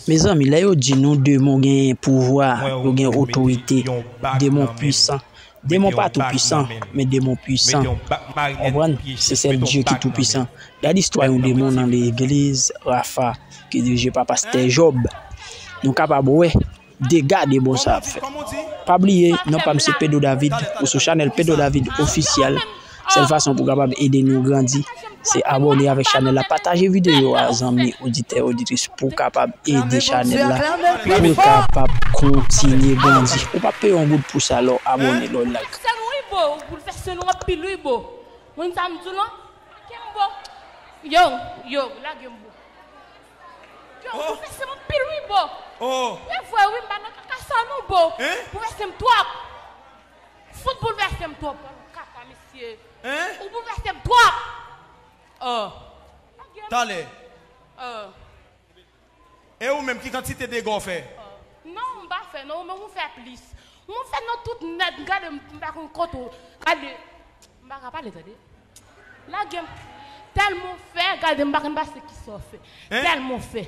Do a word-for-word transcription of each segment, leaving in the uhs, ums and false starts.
Mezanmi, lè yo di nou demon gen pouvwa, yo gen otorite, demon pwisan. Demon pa tou pwisan, men demon pwisan. Konprann? Se sèl Dye ki tou pwisan. Gade istwa yon demon nan legliz Rafa, ki dirije pa pastè Jòb. Nou kapab wè dega demon sa ap fè. Pa bliye, non pa m se Pedro David, ou sou chanèl Pedro David Officiel. Sèl fason pou w kapab ede nou grandi, se abòne avèk chanèl la, pataje videyo a, zanmi, oditè, oditris, pou w kapab ede chanèl la, pou l kapab kontinye grandi. Ou p ap peye yon goud pou sa lè w abòne, lè w like. Ou boulvèse nou anpil wi, bo. Moun sa m di w lan, lage m, bo. Yo, yo, lage m, bo. Yo, ou boulvèse m anpil wi, bo. E vre wi, m pa nan kaka sa non, bo. Ou boulvèse m twòp. Fout boulvèse m twòp. Kaka, mesye. Ou boulvèse m twòp. Oh. Talè. Oh. E ou menm, ki kantite dega w fè? Non, m pa fè non, ou menm ou fè plis. Ou fè nan tout nèt, gade m, m pa konn kote w. Gade, m pa ka pale, tande. Lage m. Tèlman w fè, gade m pa konn pase kisa w fè. Tèlman w fè.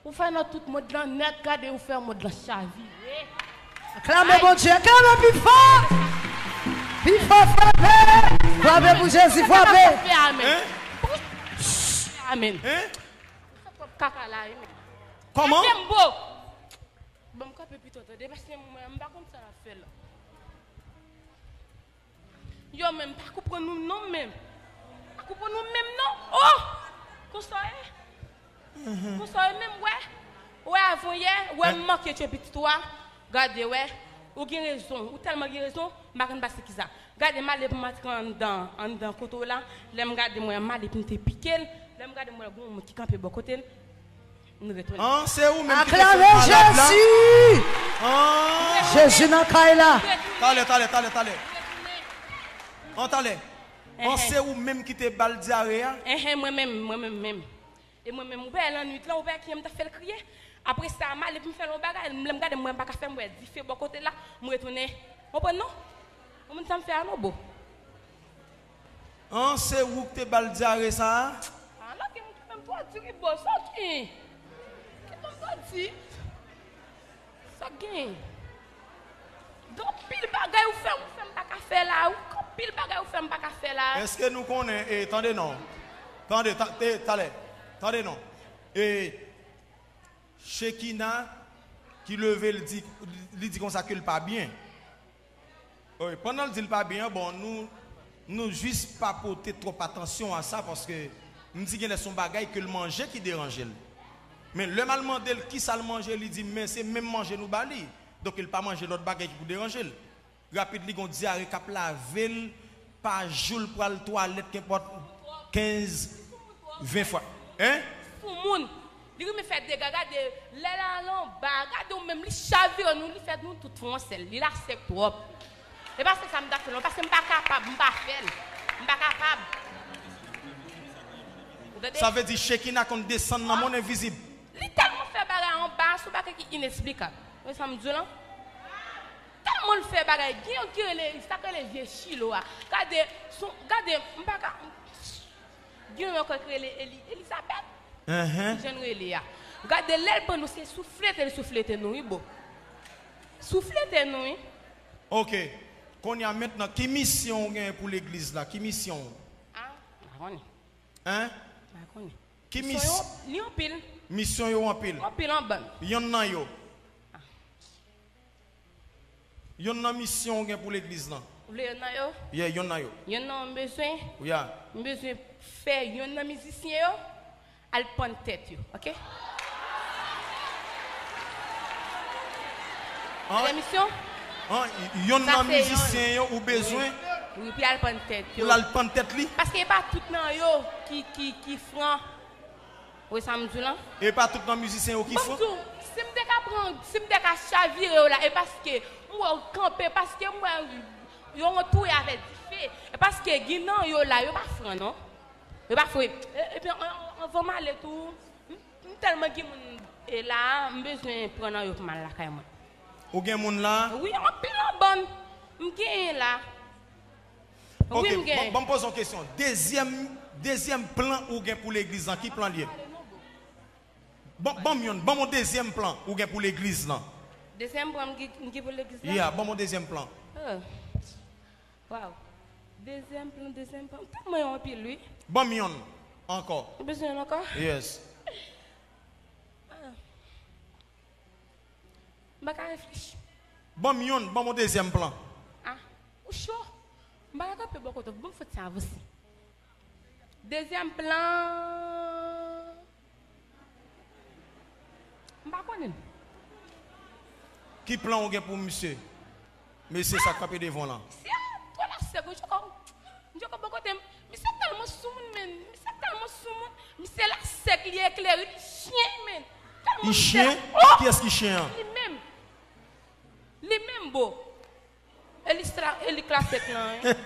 Ou fè nan tout mond lan nèt, gade ou fè mond lan chavire. Aklame Bondye, aklame pi fò! Pi fò, frape! Frape pou Jezi, frape! Amen. Amen. Kaka la, amen. Kòman? Lage m, bo. Bon, m kanpe pito, tande, paske mwen, m pa konn sa l ap fè la. Yo, men m pa konprann nou non, men. M pa konprann nou menm non. Oh! Konsa w ye? Konsa w ye menm, wè? Wè, avan yè, wè, m manke tchwe pitit ou a. Gade, wè. Ou gen rezon. Ou tèlman gen rezon, m pa konn pase kisa. Gade, m ale pou m antre anndan, anndan kote w la. Lè m gade, m wè, m ale pou m te pike l. Lè m gade, m wè, gen yon moun ki kanpe bò kote l. Nou retounen. An, se ou menm ki te fè malad la? Aklame Jezi! An! Jezi nan kay la. Talè, talè, talè, talè. An, talè. An, se ou menm ki te ba l dyare a? Enhen, mwen menm, mwen menm, menm. E mwen menm, ou wè lannwit lan, ou wè kijan m t ap fè l kriye? Apre sa, m ale pou m fè l yon bagay, lè m gade, m wè m pa ka fè, m wè dife bò kote la, m retounen. Konprann non? Ou konprann sa m fè a non, bo? An, se ou k te ba l dyare sa a? A, lage m, kite m twò di wi, bo, sa w gen? Kite m twò di. Sa w gen? Gen anpil bagay ou fè, ou fè m pa ka fè la, ou gen anpil bagay ou fè m pa ka fè la. Èske nou konnen, e, tande non. Tande, ta-, te, talè. Tande non. E, Shekina ki leve, li di, li di konsa ke l pa byen. Wi, pandan l di l pa byen an, bon, nou, nou jis pa pote twòp atansyon a sa, paske m di genlè se yon bagay ke l manje ki deranje l. Men lè m al mande l kisa l manje, li di, men se menm manje nou ba li. Donk, li pa manje lòt bagay ki pou deranje l. Rapid, li gon dyare k ap lave l pa jou, l pral twalèt kenpòt kenz, ven fwa. Hein? Soumoun. Li renmen fè dega, gade, lè l al anba, gade w menm, li chavire nou, li fè nou tout fè yon sèl, li lasèk twòp. E pa se sa m ta fè l non, paske m pa kapab, m pa fè l. M pa kapab. Ou tande? Sa vle di Shekina konn desann nan mond envizib. Li tèlman fè bagay anba, se yon bagay ki inesplikab. Ou wè sa m di w lan? Tèlman l fè bagay, gen yon ki rele, sa k rele vye Chilo a. Gade, son, gade, m pa ka, gen yon ankò ki rele Eli, Elizabeth. Ki jan l rele a. Gade, lè l pran nou, se souflete l souflete nou, wi, bo. Souflete nou, wi. Ok. Kounye a mentnan, ki misyon w gen pou legliz la? Ki misyon w? A, m pa konnen. Hein? M pa konnen. Ki misyon yo, li anpil. Misyon yo anpil. Anpil an bann. Yonn nan yo. Yonn nan misyon w gen pou legliz lan. Ou vle yonn nan yo? Yeah, yonn nan yo. Yonn nan yo m bezwen. Yeah. M bezwen fè yonn nan mizisyen yo al pann tèt yo, ok? An, misyon? An, yonn nan mizisyen yo ou bezwen? Wi, pou y al pann tèt yo. Pou l al pann tèt li? Paske e pa tout nan yo ki, ki, ki fran. Ou wè sa m di w lan? E pa tout nan mizisyen yo ki fran? Bon, m di w, si m te ka pran, si m te ka chavire yo la, e paske m wè w kanpe, paske m wè yo antoure avèk dife. E paske gen nan yo la, yo pa fran non. Yo pa fran. E, epi an, an, anvan m ale tou, m, m tèlman gen moun e la, m bezwen pran nan yo pou m al lakay mwen. Ou gen moun la? Wi, anpil an bann. M genyen la. Wi, m gen. Ok, ban, ban m poze yon kesyon. Dezyèm, dezyèm plan ou gen pou legliz lan, ki plan l ye? Ban, ban m yonn, ban m yon dezyèm plan ou gen pou legliz lan. Dezyèm plan m gen, m gen pou legliz la? Yeah, ban m yon dezyèm plan. Oh. Wow. Dezyèm plan, dezyèm plan. M tèlman gen anpil, wi. Ban m yonn ankò. Ou bezwen yonn ankò? Yes. Ah. M pa ka reflechi. Ban m yonn, ban m yon dezyèm plan. Ah, ou cho. M pa ka kanpe bò kote w. Ban m fè ti avanse. Dezyèm plan. M pa konnen. Ki plan ou gen pou misye? Mesye sa k kanpe devan w lan. Misye twò lasèk, wi, joko. Joko bò kote m. Misye tèlman soumoun, men. Misye tèlman soumoun. Misye lasèk, li eklere, li chen, men. Tèlman misye. Li chen? Oh! Kiyès ki chen an? Li menm. Li menm, bo. Eli stra-, Eli klasèk lan, wi.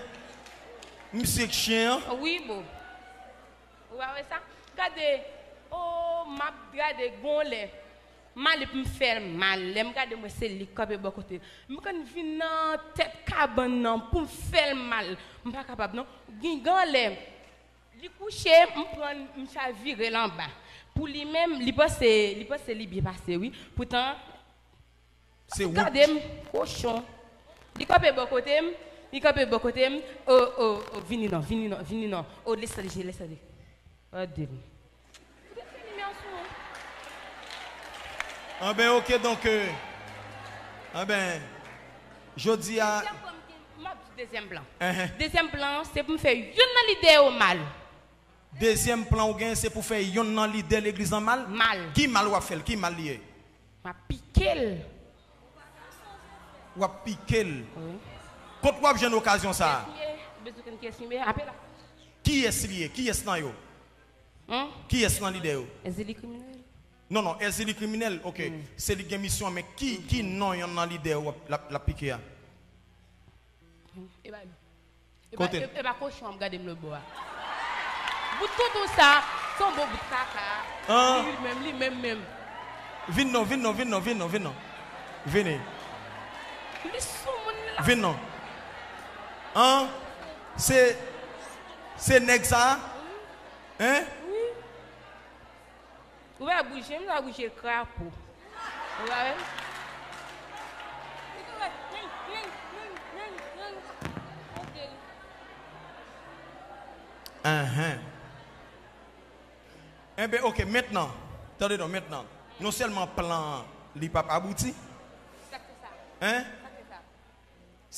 Misye k chen an? Wi, bo. Ou pa wè sa? Gade, oh, m ap gade gon lè. M ale pou m fè l mal. Lè m gade m wè se li k kanpe bò kote. M konn vin nan tèt kabann nan pou m fè l mal. M pa kapab non. Gen, gen lè, li kouche, m pran l, m chavire l anba. Pou li menm, li panse, li panse li byen pase, wi. Poutan, se ou. Gade m, kochon. Li kanpe bò kote m, li kanpe bò kote m. Oh, oh, oh, vini non, vini non, vini non. Oh, lès ale, lès ale. Gade l. Ou te fini, mèsi. Anben, oke, donk, euh, anben, jodi a. Dezyèm plan, m ap di dezyèm plan. Enhen. Dezyèm plan, se pou m fè youn nan lidè yo mal. Dezyèm plan ou gen, se pou fè yonn nan lidè legliz lan mal? Mal. Ki mal w ap fè l? Ki mal li ye? M ap pike l. W ap pike l? Wi. Kot w ap jwenn okazyon sa a? Kiyès li ye? Ou bezwen konn kiyès li ye? Apre la. Kiyès li ye? Kiyès nan yo? Hum? Kiyès nan lidè yo? Èzili kriminèl. Non, non, Èzili kriminèl, oke. Hmm. Se li k gen misyon an, men ki, ki non yonn nan lidè yo w ap, l ap, l ap pike a? E ba li. E ba, kote? E, e ba kochon ap gade m lòt bò a. Bout tonton sa, se yon bon bout kaka. An? Li menm, li menm menm. Vin non, vin non, vin non, vin non, vin non. Vini. Li sou moun la. Vin non. An? Se, se nèg sa? Wi. Hein? Wi. Ou pa bouje, m ta bouje krapo. Ou pa wè? Enhen. Enben, oke, mentnan, tande non, mentnan, non sèlman plan an, li p ap abouti. Sa k fè sa? Hein? Sa k fè sa?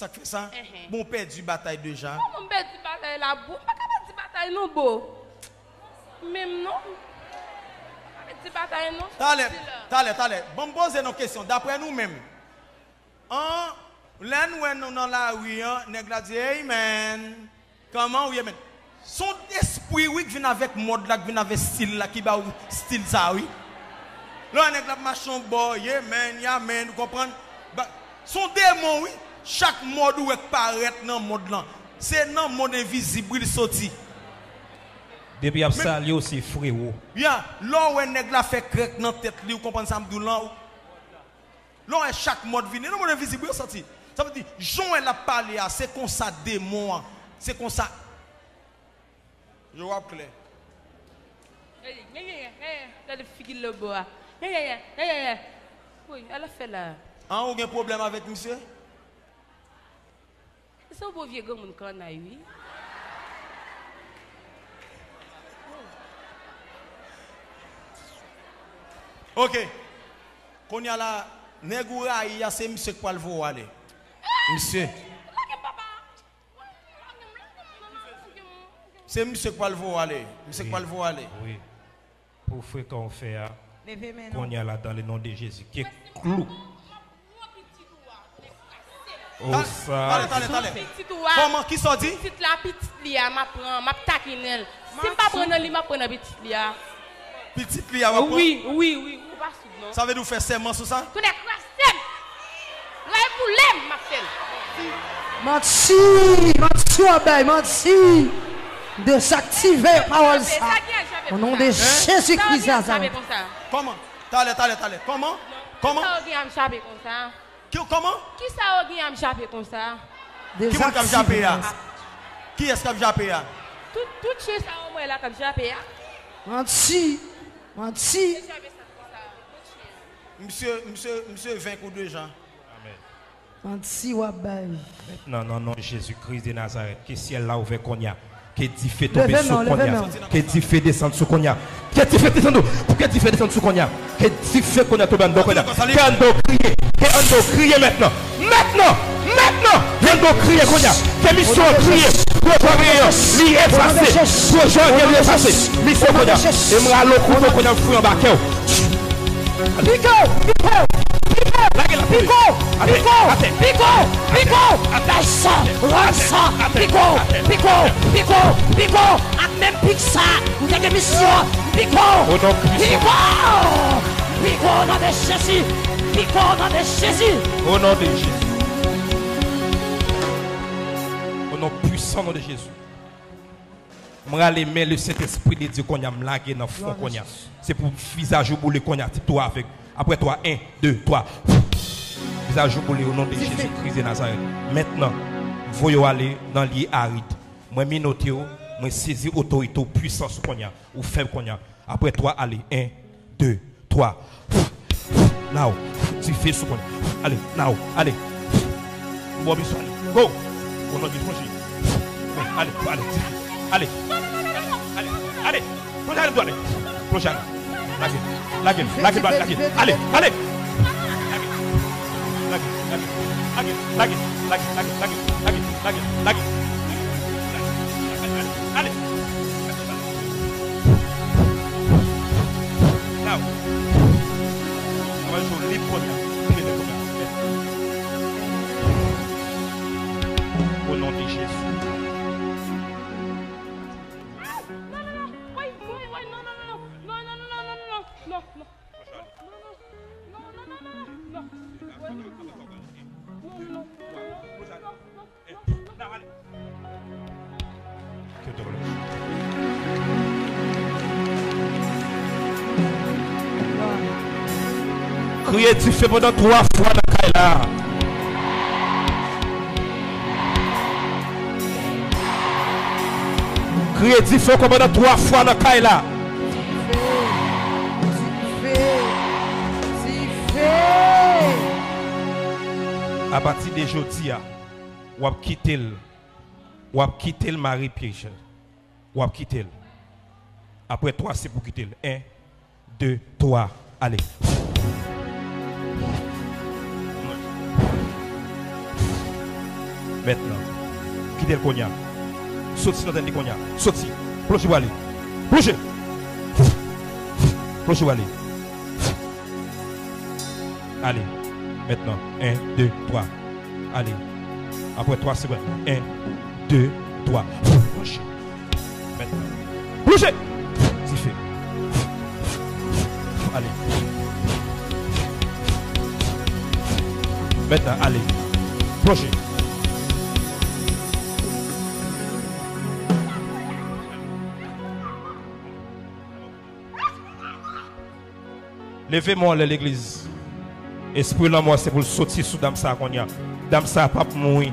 Sa k fè sa? Enhen. Bon, w pèdi batay deja. Kòman m pèdi batay la, bo? M pa ka pèdi batay non, bo. Menm non. M pa pèdi batay non. Talè, talè, talè. Ban m poze nou kesyon. Daprè nou menm, an, lè n wè nou nan lari an, nèg la di, "Amen." Kòman w ye, men? Se yon espri, wi, k vin avèk mòd la, k vin avèk stil la, ki ba w stil sa, wi. Lè w wè nèg la ap mache yon bò, ye, men, ya, men, ou konprann? Ba, se yon demon, wi. Chak mòd ou wè k parèt nan mond lan, se nan mond envizib, wi, li soti. Depi y ap salye w, se frewo. Ya, lè w wè nèg la fè krèk nan tèt li, ou konprann sa m di w lan, ou Lè w wè chak mòd vini, nan mond envizib, wi, yo santi. Sa vle di, jan w wè l ap pale a, se konsa demon an, se konsa. Yo w ap klè. Gade, gade, gade, gade, gade figi l lòt bò a. Gade, gade, gade, gade. Woy, al ap fè la. An, ou gen pwoblèm avèk misye? Se yon bon vye granmoun kannay, wi. Oke. Kounye a la, nèg ou rayi a, se misye k pral voye w ale. Misye. Lage m, papa. Lage m, lage m, lage m, lage m. Se misye k pral voye w ale. Misye k pral voye w ale. Wi. Pou frekan w fè a, kounye a la, dans le nom de Jésus, ke klou. Osa. Talè, talè, talè. Kòman, kisa w di? Pitit la, pitit li a, m ap pran, m ap takinen l. Si m pa pran nan li, m ap pran nan pitit li a. Pitit li a, w ap pran? Wi, wi, wi, ou pa soud non. Sa vle di w fè sèman sou sa? Kounye a, kraze m! Ray boule m, m ap fè l. Manti, manti w ap bay, manti. Dezaktive pawòl sa. O non de Jezi Kris Nazarèt. Kòman? Talè, talè, talè. Kòman? Kòman? Kisa yo gen a m chape konsa? Ki, kòman? Kisa yo gen a m chape konsa? Ki moun k ap chape a? Kiyès k ap chape a? Tout, tout chen sa yo mwen la k ap chape a. Manti, manti. Misye, misye, misye venk ou deja. Amen. Manti w ap bay. Mentnan, nan non Jezi Kris de Nazarèt, ke syèl la ouvè kounye a. Ke dife tonbe sou kounye a. Ke dife desann sou kounye a. Ke dife desann sou, ke dife desann sou kounye a. Ke dife kounye a tonbe anndan kounye a. Ke anndan w kriye. Ke anndan w kriye mentnan. Mentnan! Mentnan! Ke anndan w kriye kounye a. Ke misyon an kriye. Pwojè an li efase. Pwojè an li efase. Misyon kounye a. E m rale w kouto kounye a m foure anba kè w. Piko! Piko! Piko! Lage l ap tonbe. Piko! Atè. Piko! Atè. Piko! Piko! Atè. Bay sa! Rann sa! Atè. Piko! Atè. Piko! Piko! Piko! Ak menm pik sa, m te gen misyon! Piko! O non pwisan. Piko! Piko o non de Jezi! Piko o non de Jezi! O non de Jezi. O non pwisan non de Jezi. M rale men le Sentespri de Dye kounye a, m lage nan fwon kounye a. Se pou vizaj ou boule kounye a, ti tou avèg. Apre twa, en, de, twa. Vizaj ou boule o non de Jezi Kris de Nazarèt. Mentnan, m voye w ale nan lye arid. Mwen menote w, mwen sezi otorite w, pwisans ou kounye a. Ou fèb kounye a. Apre twa, ale. En, de, twa. Now. Dife sou kounye a. Ale, now. Ale. Bò misyon ale. Go! O non de Jezi. Ale, ale, dife. Ale. Ale, ale. Plonje ale, ale. Plonje ale. Lage. Lage, lage, lage. Ale, ale. Lage, lage, lage. Ale. Now. Mwen jwe lib kounye a. Lib kounye a. O non de Jezi. Non, non, non. Woy, woy, woy, non, non, non, non. Non, non, non, non, non, non, non. Non, non. Non, non, non, non, non. Non. Non, non, non. Kriye dife pandan twa fwa nan kay la. Kriye dife ankò pandan twa fwa nan kay la. Dife, dife, dife. Apati de jodi a, w ap kite l. W ap kite l, Marie Pierre. W ap kite l. Apre twa, se pou kite l. En, de, twa, ale. Mentnan, kite l kounye a. Soti nan tèt li kounye a. Soti. Plonje pou ale. Plonje. Plonje pou ale. Ale. Mentnan. En, de, twa. Ale. Apre twa segonn. En, de, twa. Plonje. Mentnan. Plonje. Dife. Ale. Mentnan, ale. Plonje. Leve men w anlè, legliz. Espri lanmò se pou l soti sou dam sa a kounye a. Dam sa a p ap mouri.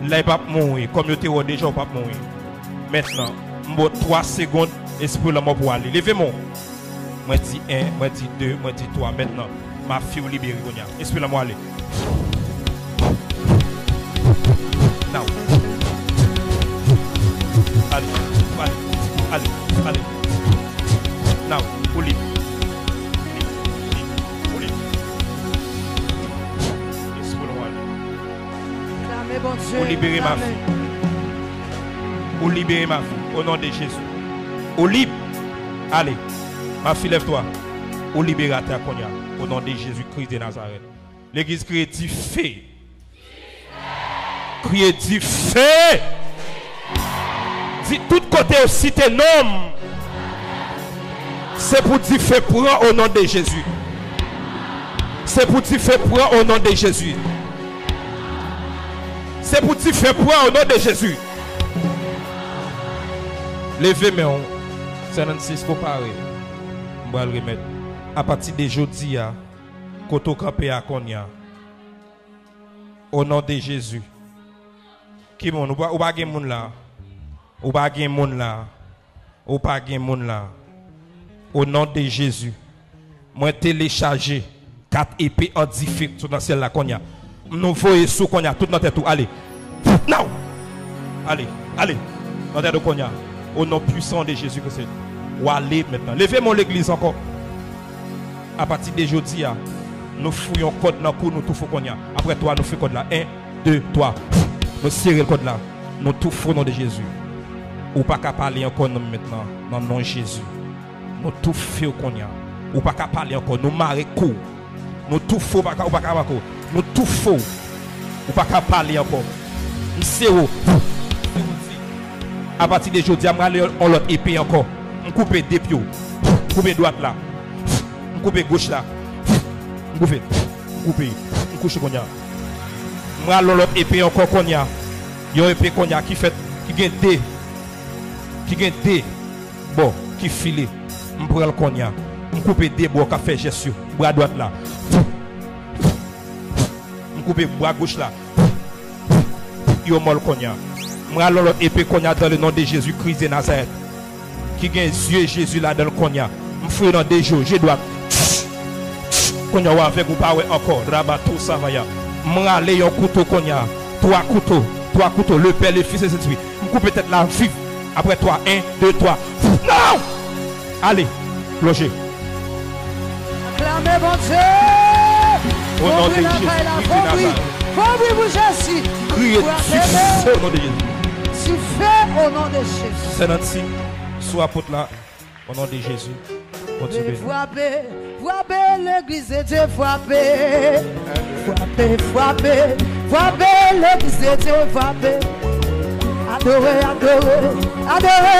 La, li p ap mouri. Kòm yo te wè w deja, ou p ap mouri. Mentnan, m ba w twa segonn, espri lanmò pou w ale. Leve men w. Mwen di en, mwen di de, mwen di twa. Mentnan, ma fi w libere kounye a. Espri lanmò ale. Now. Ale, ale, ale, ale. Now, ou lib. Ou lib, ou lib. Espri lanmò ale. Klame Bondye. Ou libere ma fi. Ou libere ma fi. O non de Jezi. Ou lib. Ale. Ma fi, lève-toi. Ou libere atè a kounye a. O non de Jezi Kris de Nazarèt. Legliz kriye dife. Kriye dife. Di tout kote yo site non m. Se pou dife pran o non de Jezi. Se pou dife pran o non de Jezi. Se pou dife pran o non de Jezi. Leve men w. San trannsis pou pare. M pral remèt. Apati de jodi a, kote w kanpe a kounye a. O non de Jezi. Ki moun? Ou pa, ou pa gen moun la. Ou pa gen moun la. Ou pa gen moun la. O non de Jezi. Mwen telechaje Kat epe an dife sot nan syèl la kounye a. Nou voye sou kounye a, tout nan tèt ou, ale. Now! Ale, ale. Nan tèt ou kounye a. O non pwisan de Jezi Kris. Ou ale mentnan. Leve men w legliz ankò. Apati de jodi a, nou foure yon kòd nan kou, nou toufe w kounye a. Apre twa, nou fè kòd la. En, de, twa. Nou sere l kòd la. Nou toufe w o non de Jezi. Ou pa ka pale ankò non mentnan, nan non Jezi. Nou toufe w kounye a. Ou pa ka pale ankò. Nou mare kou. Nou toufe w, ou pa ka, ou pa ka ankò. Nou toufe w. Ou pa ka pale ankò. M sere w. Apati de jodi a, m rale yon lòt epe ankò. M koupe de pye w. M koupe dwat la. M koupe goch la. M koupe. M koupe. M kouche kounye a. M rale yon lòt epe ankò kounye a. Yon epe kounye a ki fèt, ki gen de, ki gen de bò, ki file. M pran l kounye a. M koupe de bò k ap fè jès yo. Bra dwat la. M koupe bra goch la. Yo mò l kounye a. M rale yon lòt epe kounye a dans le nom de Jésus Christ de Nazareth. Ki gen zye Jezi ladan l kounye a. M foure nan de je w, je dwat. Kounye a w avèg, ou pa wè ankò. Rabato savaya. M rale yon kouto kounye a. Twa kouto. Twa kouto. Le Pè, le Fis e Sentespri. M koupe tèt la vif. Apre twa, en, de, twa. Non! Ale. Lonje. Aklame Bondye. O non de Jezi, Kris de Nazareth. Fon bri pou Jezi. Kriye dife o non de Jezi. Dife o non de Jezi. Sè Nancy, sou apot la, o non de Jezi. Bondye beni. Frape, frape, legliz de Dye, frape. Frape, frape, frape, legliz de Dye, frape. Adore, adore, adore.